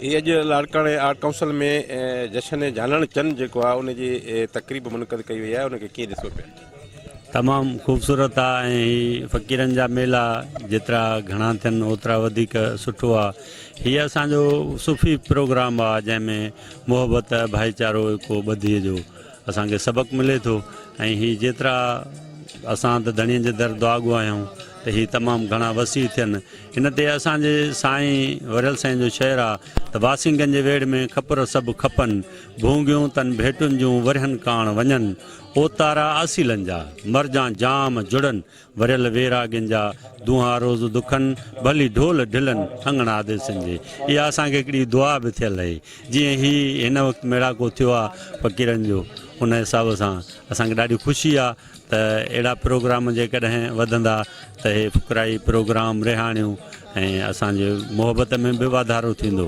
هي اڄ لاڙڪاڻي art council ۾ جشن جانڻ چن جيڪو آهي ان جي تقريب منعقد ڪئي وئي آهي ان کي ڪيئن ڏسو پيا؟ تمام خوبصورت آ ۽ هي فقيرن جا ميلا جيترا گهڻا ٿين اوترا وڌيڪ سٺو آ هي اسان جو صوفي پروگرام آ جنهن ۾ محبت ڀائيچارو ايڪو ٻڌي جو اسان کي سبق ملي ٿو ۽ هي جيترا اسان ته ڌڻي جي در دعاگو آهيون ته هي تمام گهڻا وسيع ٿين هن تي اسان جي سائين وريل سائين جو شعر آ ته واسينگن جي ويڙهه ۾ کپر سڀ کپن ڀونگيون تن ڀيٽن جون ورهين ڪاڻ وڃن اوتارا اصيلن جا مرجان جام جڙن وريل ويراڳين جا دونها روز دکن، ڀلي ڍول ڍلن اڱڻ آديسن جي. اها اسان کي هڪڙي دعا به ٿيل اهي. جيئن هي هن وقت ميڙاڪو ٿيو آ فقيرن جو ان حساب سان اسان کي ڏاڍي خوشي آ ته اهڙا پروگرام جيڪڏهن وڌندا ته هي فقرائي پروگرام رهاڻيون ۽ اسان جي محبت ۾ به واڌارو ٿيندو.